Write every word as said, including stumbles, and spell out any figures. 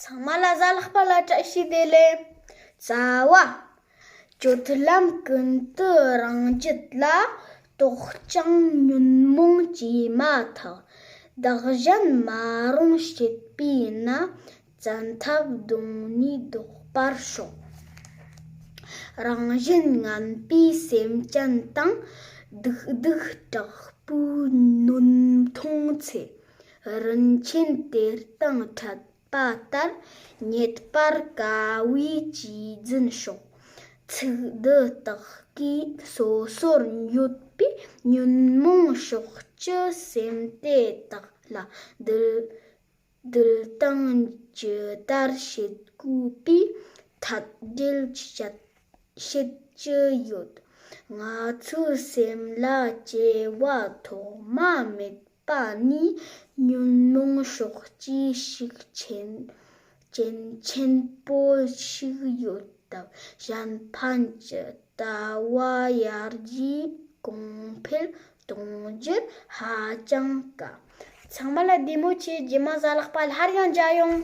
ཚང་མ་ལ་གཟའ་ལྷག་པ་ལ་བཀྲ་ཤིས་བདེ་ལེགས། རྩ་བ། སྤྱོད་ལམ་ཀུན་ཏུ་རང་རྒྱུད་ལ། དོག་ཅིང་ཉོན་མོངས་སྐྱེས་མ་ཐག། བདག་གཞན་མ་རུངས་བྱེད་པས་ན། བཙན་ཐབས་གདོང་ནས་བཟློག་པར་ཤོག། རང་གཞན་ངན་པའི་སེམས་ཅན་དང་། སྡིག་སྡུག་དྲག་པོའི་ནོན་མཐོང་ཚེ། རིན་ཆེན་གཏེར་དང་འཕྲད་པ་ལྟར། རྙེད་པར་དཀའ་བས་གཅེས་འཛིན་ཤོག། ཚིག་འདི་དག་གིས་སོ་སོར་འགྱོད་པའི་ཉོན་མོངས་ཕྱོགས་ཀྱི་སེམས་དེ་དག་ལ་འདུལ་འདུལ་སྟངས་ཇི་ལྟར་བྱེད་དགོས་པའི་ཐབས་འགྲེལ་བཤད་བྱེད་ཀྱི་ཡོད། ང་ཚོའི་སེམས་ལ་སྐྱེ་བ་ཐོག་མ་མེད་པ་ནས་ཉོན་མོངས་ཕྱོགས་ཀྱི་ཤུགས་ཆེན་རྐྱེན་ཆེན་པོ་ཞིག་ཡོད་སྟབས། གཞན་ཕན་གྱི་ལྟ་བ་ཡར་རྒྱས་གོང་འཕེལ་གཏོང་རྒྱུར་ཧ་ཅང་དཀའ། ཚང་མ་ལ་བདེ་མོ་བྱོས། རྗེས་མ་གཟའ་ལྷག་པ་སླར་ཡང་མཇལ་ཡོང་།